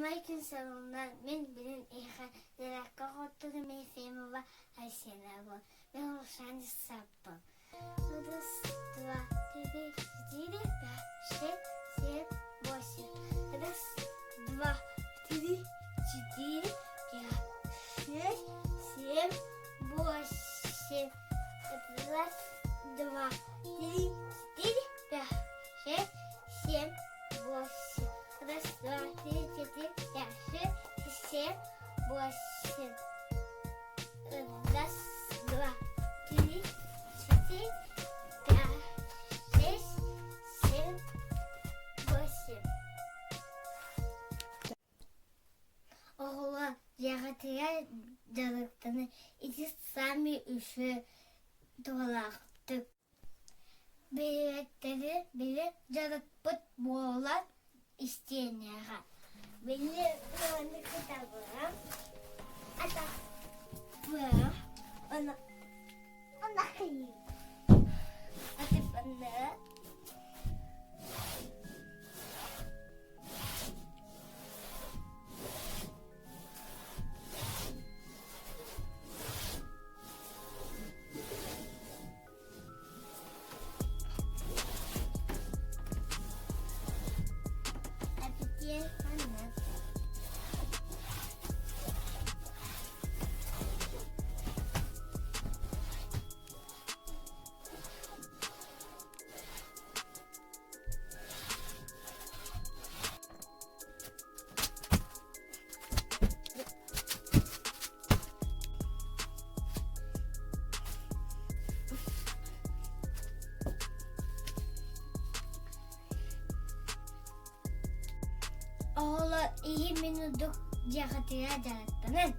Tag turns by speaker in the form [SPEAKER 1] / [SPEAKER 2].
[SPEAKER 1] Саамай күн сонуннар мин билин эһиэхэ Зарядка хоттору Ефимова Айсенова Мен Улшан Саппын. Раз, два, три, четыре, пять, шесть, семь, восемь. Раз, два, три, четыре, пять, шесть, семь, восемь. Раз, два, три, четыре, пять, шесть, семь, восемь. Раз, два, три, четыре, пять, шесть, семь, восемь. Раз, два, три, четыре, пять, шесть, семь, восемь. Оҕолор дьиэҕитигэр дьарыктаны ити сами үсү туһалаахтык Билиэттэри били дьарыкпыт буолан истиэнэҕэ били ыаны кытабыам атахпыам аны атыппынны Эпитиэр маннык. Оҕолор иһин мин ордук дьиэҕитигэр дьарыктанын.